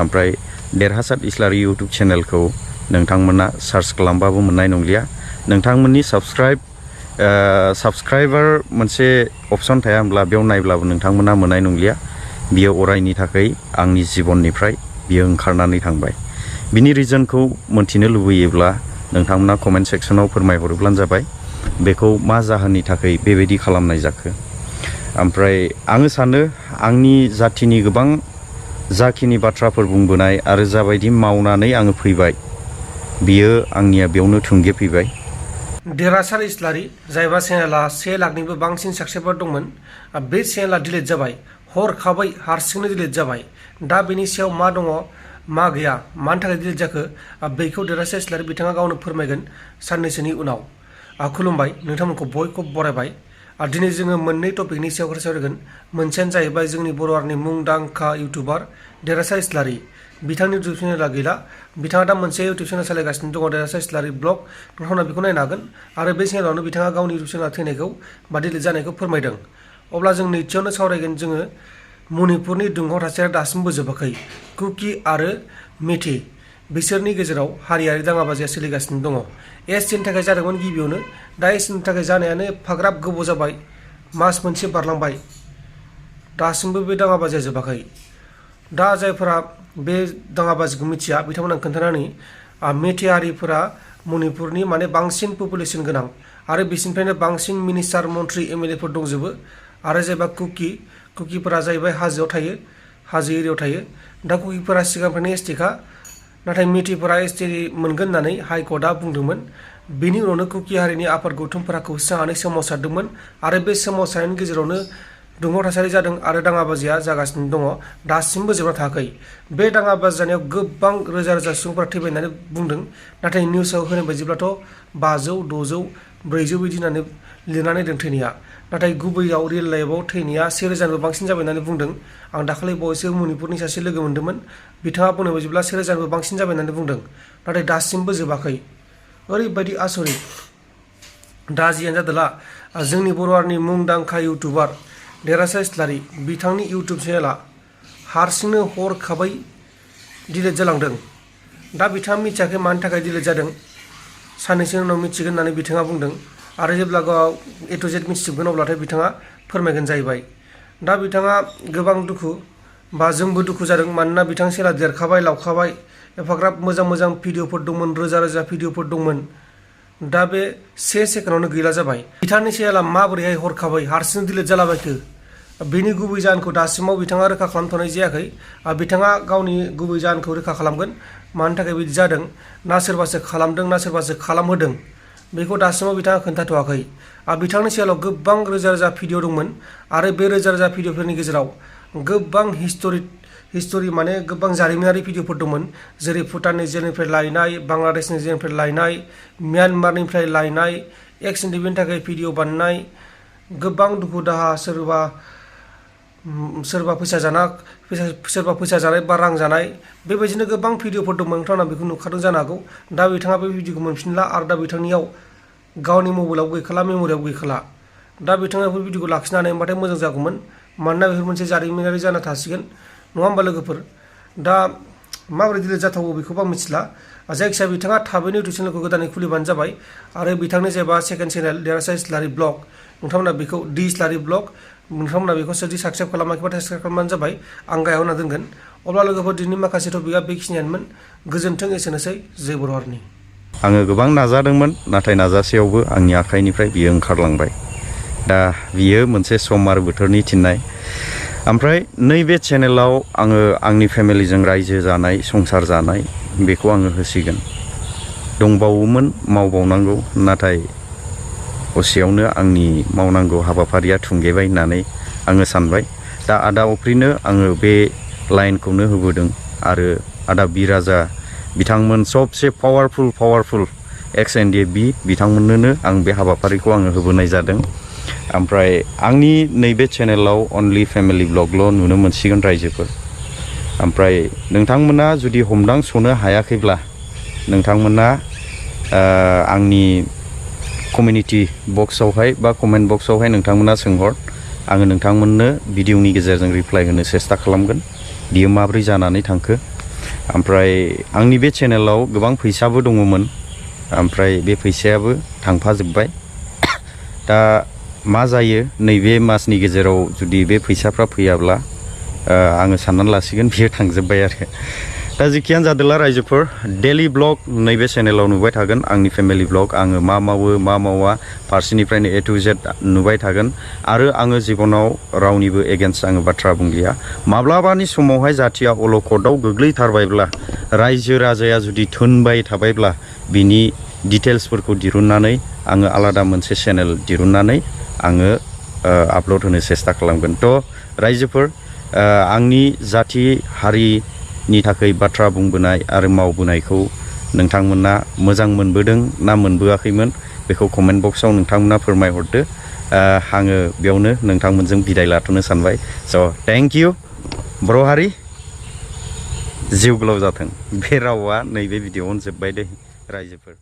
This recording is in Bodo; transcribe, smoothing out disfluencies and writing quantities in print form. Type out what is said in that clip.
ओमफ्राय देरहासार इस्लारि यूट्यूब चेनेलखौ नोंथांमोना सार्च खालामबाबो मोननाय नंलिया। नोंथांमोननि साबस्क्राइबार मोनसे अपसन थाया होनब्ला बेयाव नायब्लाबो नोंथांमोना मोननाय नंलिया। बियो अरायनि थाखाय आंनि जिबननिफ्राय बियो ओंखारनानै थांबाय। बिनि रिजनखौ मोनथिनो लुबैयोब्ला नोंथांमोना कमेन्ट सेक्सनाव फोरमायहरोब्लानो जाबाय बेखौ मा जाहोननि थाखाय बेबायदि खालामनाय जाखो। ओमफ्राय आङो सानो आंनि जाथिनि गोबां जाखिनि बाथ्राफोर बुंबोनाय आरो जाबायदि मावनानै आङो फैबाय बियो आंनिया बेयावनो थुंगेफैबाय। देरहासार इस्लारि जायबा चेनेला 1 लाखनिबो बांसिन साबस्क्राइबार दंमोन, बे चेनेला डिलीट जाबाय, हरखाबै हारसिंनो डिलीट जाबाय। दा बेनि सायाव मा दङ मा गैया, मानि थाखाय डिलीट जाखो, बेखौ देरहासार इस्लारि बिथाङा गावनो फोरमायगोन साननैसोनि उनाव। खुलुमबाय, नोंथांमोनखौ बयखौबो बरायबाय। दिनै जोङो मोननै टपिकनि सायाव खोथा सावरायगोन। मोनसेयानो जाहैबाय जोंनि बर' हारिनि मुंदांखा इउटुबार देरहासार इस्लारि। बिथांनि इउटुब चेनेला गैला, बिथाङा दा मोनसे इउटुब चेनेल सालायगासिनो दङ, देरहासार इस्लारि ब्लग। नोंथांमोना बेखौ नायनो हागोन। आरो बे चेनेलावनो बिथाङा गावनि इउटुब चेनेला थैनायखौ बा डिलीट जानायखौ फोरमायदों। अब्ला जों नैथियावनो सावरायगोन जोङो मणिपुरनि दुंहाव थासारिया दासिमबो जोबाखै। कुकी आरो मेथे बिसोरनि गेजेराव हारियारि दाङाबाजिया सोलिगासिनो दङ। एसटिनि थाखाय जादोंमोन गिबियावनो, दा एसटिनि थाखाय जानायानो एफाग्राब गोबाव जाबाय, मास मोनसे बारलांबाय, दासिमबो बे दाङाबाजिया जोबाखै। दा जायफोरा बे दाङाबाजिखौ मिथिया बिथांमोना खोन्थानानै मेथे हारिफोरा मणिपुरनि माने बांसिन पपुलेसन गोनां आरो बिसिनिफ्रायनो बांसिन मिनिस्टार मन्त्रि एमएलएफोर दंजोबो। आरो जायबा कुकीफोरा जाहैबाय हाजोआव थायो, हाजो एरियायाव थायो। दा कुकीफोरा सिगांनिफ्रायनो एसटिखा, नाथाय मेथेफोरा एसटि मोनगोन होननानै हाइकर्टआ बुंदोंमोन। बेनि उनावनो कुकी हारिनि आफाद गौथुमफोरा खौसे सोमावसारदोंमोन आरो बे सोमावसारनायनि गेजेरावनो दुंहाव थासारि जादों आरो दाङाबाजिया जागासिनो दङ, दासिमबो जोबना थायाखै। बे दाङाबाजि जानायाव गोबां रोजा रोजा सुबुंफोरा थैबाय होननानै बुंदों, नाथाय निउसाव होनाय बायदिब्लाथ' 500, 600, 400 बिदि होननानै लिरनानै दोन थैनाया। नाथाय गुबैयाव रियेल लाइफआव थैनाया 1000निबो बांसिन जाबाय होननानै बुंदों। आं दाखालि बावैसो मणिपुरनि सासे लोगो मोन्दोंमोन, बिथाङा बुंनाय बायदिब्ला 1000निबो बांसिन जाबाय होननानै बुंदों, नाथाय दासिमबो जोबाखै। ओरैबायदि आसरित। दा जियानो जादोला, जोंनि बर' हारिनि मुंदांखा इउटुबार देरहासार इस्लारि बिथांनि इउटुब चेनेला हारसिंनो हरखाबै डिलीट जालांदों। दा बिथाङा मिथियाखै मानि थाखाय डिलीट जादों, साननैसोनि उनाव मिथिगोन होननानै बिथाङा बुंदों। आरो जेब्ला गाव A to Z मिथिजोबगोन अब्लाथाय बिथाङा फोरमायगोन जाहैबाय। दा बिथाङा गोबां दुखु बा जोंबो दुखु जादों, मानोना बिथां चेनेला देरखाबाय लावखाबाय, एफाग्राब मोजां मोजां भिडिअफोर दंमोन, रोजा रोजा भिडिअफोर दंमोन। दा बे 1 सेकेन्डआवनो गैला जाबाय। बिथांनि चेनेला माबोरैहाय हरखाबै हारसिं डिलीट जालाबायखो, बेनि गुबै जाहोनखौ दासिमाव बिथाङा रोखा खालामथ'नाय जायाखै। बिथाङा गावनि गुबै जाहोनखौ रोखा खालामगोन, मानि थाखाय बिदि जादों, ना सोरबासो खालामदों ना सोरबासो खालामहोदों, बेखौ दासिमाव बिथाङा खोन्थाथ'वाखै। बिथांनि चेनेलाव गोबां रोजा रोजा भिडिअ दंमोन आरो बे रोजा रोजा भिडिअफोरनि गेजेराव गोबां हिस्टरि माने गोबां जारिमिनारि भिडिअफोर दंमोन, जेरै भुटाननि जेलनिफ्राय लायनाय, बांलादेशनि जेलनिफ्राय लायनाय, म्यानमारनिफ्राय लायनाय, एक्स इन्डिपेन्डेन्टनि थाखाय भिडिअ बानायनाय, गोबां दुखु दाहा, सोरबा फैसा जानाय बा रां जानाय, बेबायदिनो गोबां भिडिअफोर दंमोन। नोंथांमोना बेखौ नुखादों जानो हागौ। दा बिथाङा बे भिडिअखौ मोनफिनला आरो दा बिथांनियाव गावनि मबाइलाव गैखाला, मेम'रियाव गैखाला। दा बिथाङा बेफोर भिडिअखौ लाखिनो हानाय मोनबाथाय मोजां जागौमोन, मानोना बेफोर मोनसे जारिमिनारि जाना थासिगोन, नङा होमबा लोगोफोर? दा माबोरै डिलीट जाथावो बेखौबो आं मिथिला। जायखिजाया बिथाङा थाबैनो इउटुब चेनेलखौ गोदानै खुलिबानो जाबाय। आरो बिथांनि जायबा सेकेन्ड चेनेल देरहासार इस्लारि ब्लग, नोंथांमोना बेखौ दि इस्लारि ब्लग, नोंथांमोना बेखौ जुदि साबस्क्राइब खालामाखैबा साबस्क्राइब खालामबानो जाबाय। आं गाहायाव होना दोनगोन। अब्ला लोगोफोर दिनैनि माखासे टपिकआ बेखिनियानोमोन। गोजोन्थों, एसेनोसै। जय बर' हारिनि। आङो गोबां नाजादोंमोन, नाथाय नाजासेयावबो आंनि आखाइनिफ्राय बियो ओंखारलांबाय। दा बियो मोनसे सम आरो बोथोरनि थिननाय। ओमफ्राय नैबे चेनेलाव आङो आंनि फेमिलिजों रायजो जानाय, संसार जानाय, बेखौ आङो होसिगोन। दंबावोमोन मावबावनांगौ, नाथाय असेयावनो आंनि मावनांगौ हाबाफारिया थुंगेबाय होननानै आङो सानबाय। दा आदा अफ्रिनो आङो बे लाइनखौनो होबोदों आरो आदा बिराजा बिथांमोन सबसे पावारफुल एक्स NDFB बिथांमोननोनो आं बे हाबाफारिखौ आङो होबोनाय जादों। ओमफ्राय आंनि नैबे चेनेलाव अनलि फेमिलि ब्लगल' नुनो मोनसिगोन रायजोफोर। ओमफ्राय नोंथांमोना जुदि हमदांस'नो हायाखैब्ला नोंथांमोना आंनि कमिउनिटि बक्सआवहाय बा कमेन्ट बक्सआवहाय नोंथांमोना सोंहर, आङो नोंथांमोननो भिडिअनि गेजेरजों रिप्लाइ होनो सेस्था खालामगोन। बियो माब्रै जानानै थांखो ओमफ्राय आंनि बे चेनेलाव गोबां फैसाबो दङमोन ओमफ्राय बे फैसायाबो थांफाजोब्बाय दा मा जायो नैबे मासनि गेजेराव जुदि बे फैसाफ्रा फैयाब्ला आङो साननानै लासिगोन बियो थांजोब्बाय आरो दा जिखियानो जादोला रायजोफोर डेलि ब्लग नैबे चेनेलाव नुबाय थागोन आंनि फेमिलि ब्लग आङो मा मावो मा मावा फारसेनिफ्रायनो A to Z नुबाय थागोन आरो आङो जिबनाव रावनिबो एगेन्स्ट आङो बाथ्रा बुंलिया माब्लाबानि समावहाय जाथिया अलखदाव गोग्लैथारबायब्ला रायजो राजाया जुदि थोनबाय थाबायब्ला बिनि डिटेल्सफोरखौ दिरुननानै आङो आलादा मोनसे चेनेल दिरुननानै आङो आपल'ड होनो सेस्था खालामगोन थ' रायजोफोर आंनि जाथि हारिनि थाखाय बाथ्रा बुंबोनाय आरो मावबोनायखौ नोंथांमोना मोजां मोनबोदों ना मोनबोआखैमोन बेखौ कमेन्ट बक्सआव नोंथांमोना फोरमायहरदो आङो बेयावनो नोंथांमोनजों बिदाय लाथ'नो सानबाय स' थेंक इउ बर' हारि जिउ गोलाव जाथों बे रावा नैबे भिडिअ'आवनो जोब्बाय दे रायजोफोर